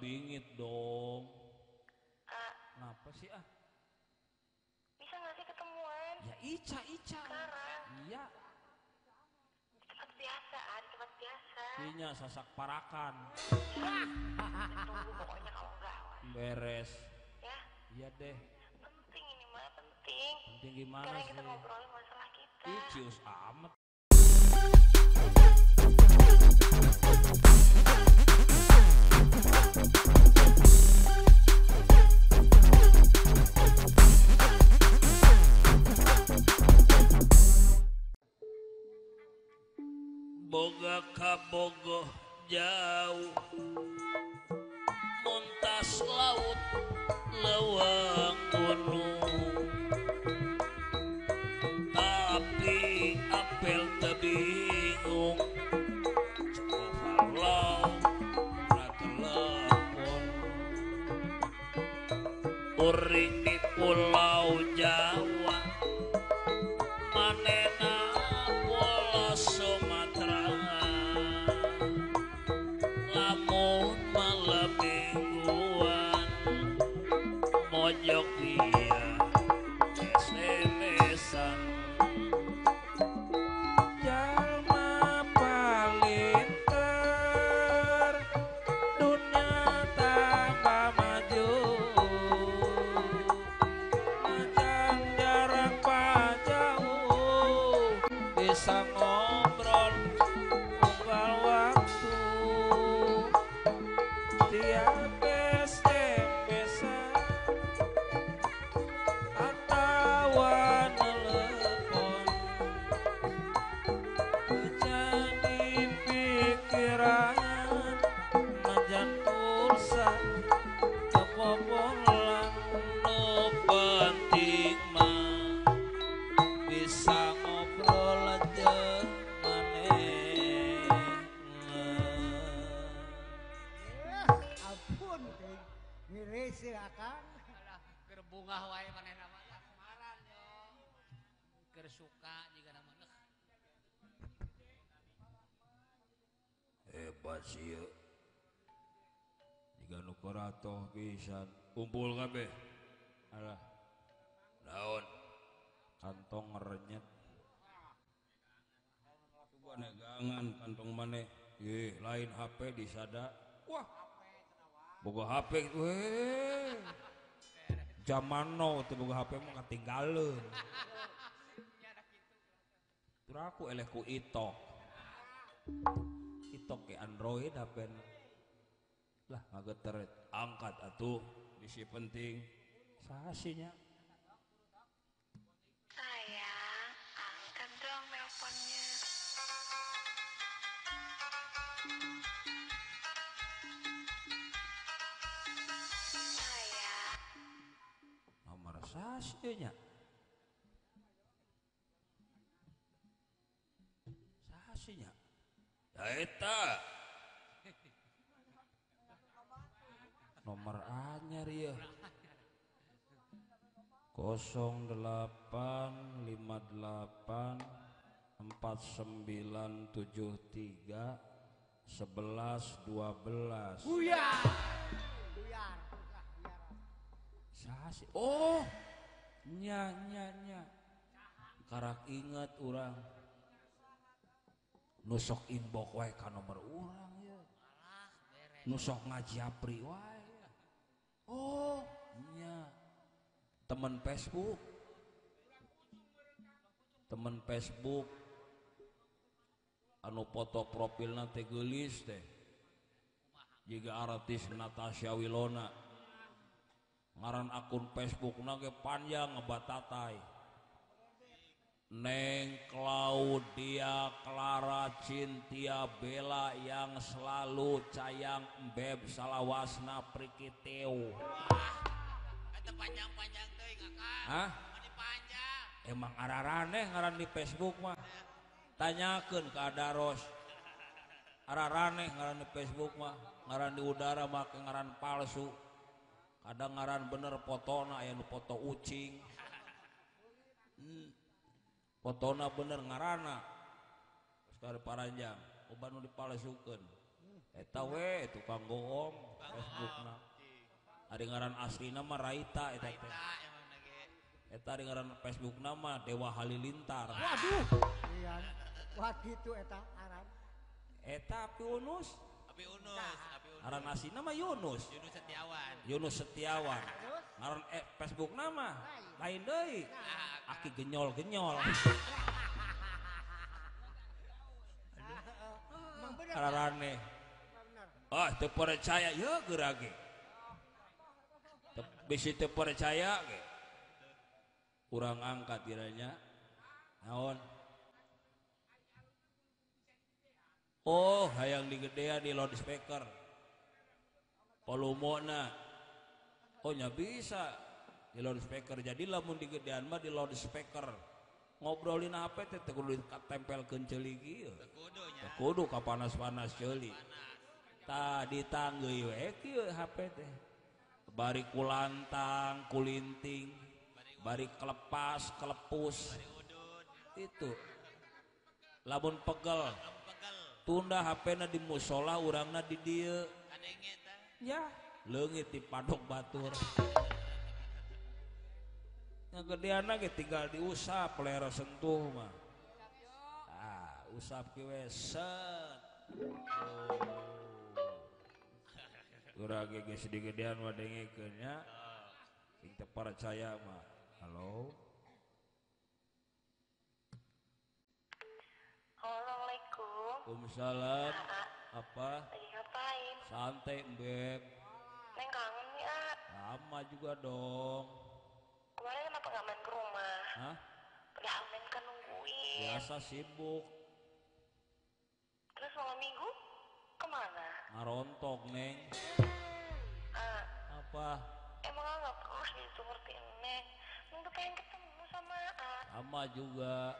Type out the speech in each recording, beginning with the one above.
bingit dong. Kenapa sih ah? Bisa nggak sih ketemuan? Ya Ica, Ica. Sekarang. Iya. Di tempat biasa, ah, di tempat biasa. Iya, sasak parakan. Tunggu pokoknya kalau enggak. Beres. Ya. Iya deh. Penting ini mah, penting. Penting gimana sekarang sih? Kita ngobrolin masalah kita. Ih, cius amat. Boga kabogoh jauh muntas laut lewang gunung tapi apel tebingung walau na telepon uring di pulau Jawa manena pulau Sumatera lamun malam mingguan mojok dia SMS-an jalma palinter dunia tambah maju macam jarak jauh bisa ngobrol unggal waktu tiap SMS-an atawa telepon jadi pikiran najan pulsa kebobolan nu penting mah bisa ngobrol jeung manehna. Ampun teh ngiris akang. Alah, keur bungah wae manehna mah lah kemaran yo. Keur suka jiga mah. Hebat sih ieu. Jiga nu koratoh pisan. Kumpul kabeh. Alah. Naon? Kantong ngerenyet. Coba negangan kantong maneh. Ih, lain HP disada. Wah. Boga HP weh. Zaman now teu boga HP mah katinggaleun. Tur aku eleh ku itok. Itok ke Android HP na. Lah ngageteret angkat atuh bisi penting. Saha sih nya? Sayang, angkat dong teleponnya. Sayang. Nomor saha sih nya? Saha sih nya? Ya eta. Nomor anyar ieu. 0858 4973 11 12. Buyar. Buyar. Saha sih? Oh, nya nya nya. Karak inget urang. Nu sok inbox wae ka nomor urang ieu. Nu sok ngajapri wae. Oh, nya. Temen Facebook. Temen Facebook anu foto profilna teh geulis teh. Jiga artis Natasha Wilona. Ngaran akun Facebookna ge panjang ngebatatai. Neng Claudia Clara Cintia Bella yang selalu cayang embeb salawasna prikiteu. Eta panjang-panjang teuing akang. Hah? Mani panjang. Emang araraneh ngaran di Facebook mah. Tanyakeun ka Adaros. Araraneh ngaran di Facebook mah, ngaran di udara make ngaran palsu. Kadang ngaran bener fotona aya nu foto ucing. Fotona bener ngaranna. Sekali paranjang, obat nu dipalsukeun. Eta we tukang goong Facebookna. Ari ngaran aslina mah Raita eta teh. Eta ari ngaran Facebookna mah Dewa Halilintar. Waduh. Iya. Wah kitu eta aran. Eta Api Unus. Api Unus, Api Unus. Ngaran aslina mah Yunus. Yunus Setiawan. Yunus Setiawan. Ngaran Facebookna mah lain deui. Aki genyol-genyol. Arane. Ah, teu percaya ye geura ge. Bisi teu percaya ge. Urang angkat kiranya. Naon? Oh, hayang digedean di loudspeaker. Volumena. Oh, nya bisa di loudspeaker. Jadi lamun digedean mah di loudspeaker. Ngobrolin HP teh teu kudu ditempelkeun ceuli kieu. Teu kudu ka panas-panas ceuli. Tah ditanggeuy we kieu HP teh. Bari kulantang, kulinting, bari kelepas, kelepus. Itu. Lamun pegel. Tunda HP-na di musola, urangna di dieu. Ya, leungit di padok batur. Ngagedeanna ge tinggal diusap lera sentuh mah. Ah, usap kieu we set. Oh. Urang ge geus digedean mah dengekeun nya. Sing teu percaya mah. Halo. Assalamualaikum. Waalaikumsalam. Apa? Lagi ngapain? Santai, Beb. Neng kangen nih, A. Sama juga dong. Kemarin kenapa gak main ke rumah? Hah? Padahal Neng kan nungguin. Biasa sibuk. Terus malam minggu kemana? Ngarontok, Neng. Ah. Apa? Emang gak pernah jadi seperti Neng. Neng tuh pengen ketemu sama A. Sama juga.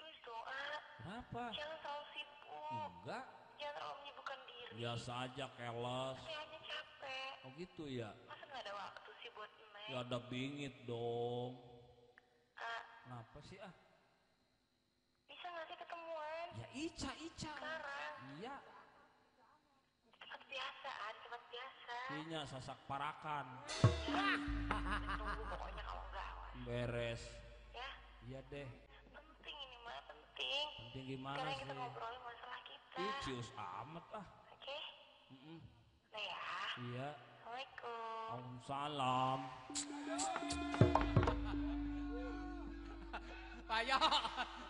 Terus dong, A. Kenapa? Jangan selalu sibuk. Enggak. Jangan terlalu menyibukkan diri. Biasa aja, keles. Tapi hanya capek. Oh gitu ya? Masa gak ada waktu sih buat Neng? Ya ada bingit dong. A. Kenapa sih, ah? Bisa gak sih ketemuan? Ya Ica, Ica. Sekarang. Iya. Di tempat biasa, A. Di tempat biasa. Iya, sasak parakan. Ya. Tunggu pokoknya kalau enggak, awas. Beres. Ya? Iya deh. Penting ini mah, penting. Penting gimana sekarang sih? Kita ngobrolin masalah kita. Ih, cius amat ah. Oke. Nah ya. Iya. Assalamualaikum. Waalaikumsalam. Payo,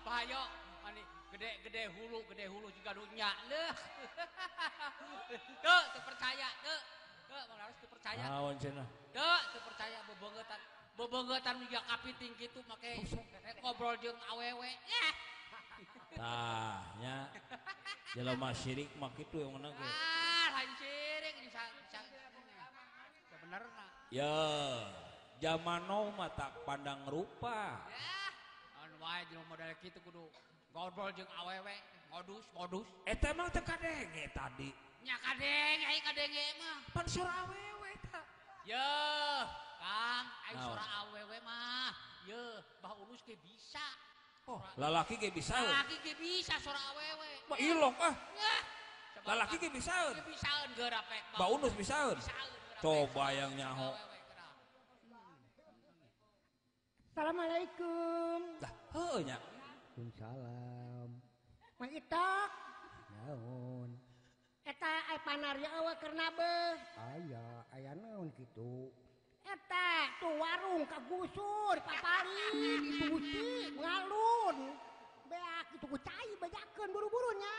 payo, mani gede-gede hulu juga dunya leuh. Teu, teu percaya, teu. Teu, Bang Laros teu percaya. Naon cenah? Teu, teu percaya bebeungeutan. Bebeungeutan juga kapiting kitu make ngobrol jeung awewe. Yeh. Tah nya. Jelema syirik mah kitu yang mana ge. Ah, lain syirik bisa sebenarna. Ya, zaman now mah tak pandang rupa. Ya, anu wae jelema model kitu kudu ngobrol jeung awewe, modus, modus. Eta emang teu kadenge tadi. Nya kadenge, ai kadenge mah. Pan suara awewe eta. Yeuh, Kang, ai suara awewe mah. Yeuh, Bah Ulus ge bisa. Oh, lalaki ge bisaeun. Lalaki ge bisa suara awewe. Mah ilok ah. Lalaki ge bisaeun. Ge bisaeun geura pek. Bah Unus bisaeun. Coba yang nyaho. Assalamualaikum. Lah, heueuh nya. Waalaikumsalam. Mang Itok. Naon? Eta ai panarya eueuh keur nabeuh. Aya, aya naon kitu? Eta tuh warung kagusur papari itu gusti ngalun. Beak itu ku cai bejakeun buru-buru nya.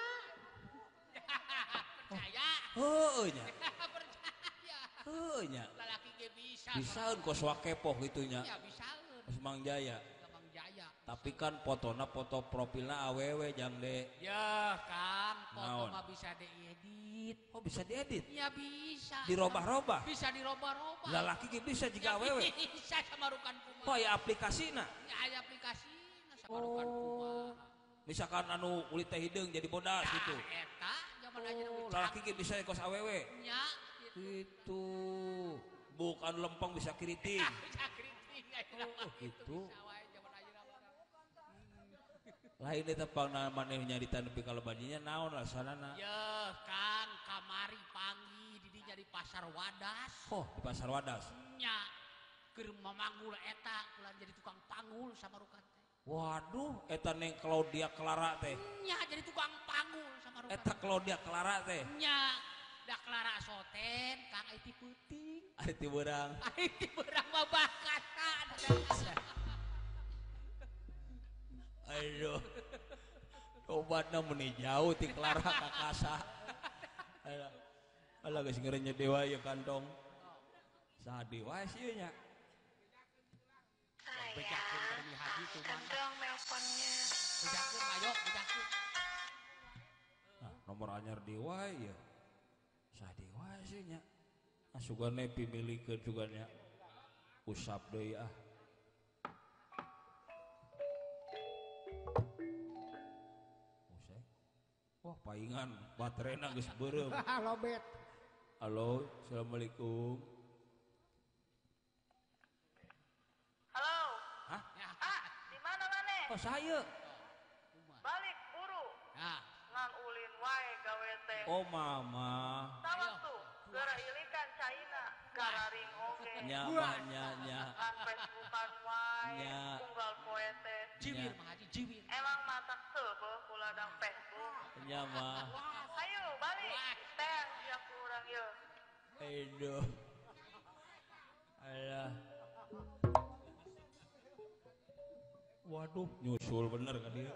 Percaya. Heueuh nya. Percaya. Heueuh nya. Lalaki ge bisa. Bisaeun kos wakepoh kitu nya. Ya bisaeun. Kos Mang Jaya. Mang Jaya. Tapi kan fotona foto profilna awewe jang de. Ya, Kang, foto Naon? mah bisa diedit. Oh, bisa diedit? Ya bisa. Dirobah-robah? Bisa dirobah-robah. Lalaki ge bisa jika Ya awewe. bisa samarukan kumaha. Oh, aya aplikasina. Ya aya aplikasina samarukan kumaha. Misalkan anu kulit teh hideung jadi bodas Tah, gitu. Eta zaman aja Oh, lalaki ge bisa kos awewe. Nya gitu. Bukan lempeng bisa keriting. Bisa keriting ayeuna mah Oh, gitu. Bisa wae zaman ayeuna mah. Lain eta pangna maneh nyarita nepi ka lebajinya naon rasanana. Yeuh, Kang, kamari panggih di dinya di Pasar Wadas. Oh, di Pasar Wadas. Nya keur mamanggul eta ulah jadi tukang panggul samarukan teh. Waduh, eta Neng Claudia Clara teh. Nya jadi tukang panggul samarukan. Eta Claudia Clara teh. Nya da Clara soten Kang ai ti peuting. Ai ti beurang. Ai ti beurang mah bakatan. Aduh. Obatna meni jauh ti Clara ka Kasa. Alah. Alah geus ngeureunyeut dewa ieu kantong. Saha dewa sih ieu nya? Bejakeun ka Demi Haji tuh mah. Kantong nelponnya. Bejakeun ayo bejakeun. Nah, nomor anyar dewa ieu. Saha dewa sih nya? Ah sugane pimilikeun sugane usap deui ah. Wah, paingan baterena geus beureum. Lobet. Halo, assalamualaikum. Halo. Hah? Ah, di mana maneh? Oh, saya. Balik buru. Nah, Ngan ulin wae gawe teh. Oh, mama. Sawaktu geura ilikan caina gararing oge. Nya, mah, nya, nya. Ngan Facebookan wae Nya. unggal poe teh. jiwir mah Haji jiwir. Emang matak seubeuh ku ladang Facebook. Nya, mah. Ayo balik. Teh sia ku urang ieu. Aduh. Alah. Waduh, nyusul bener ka dia.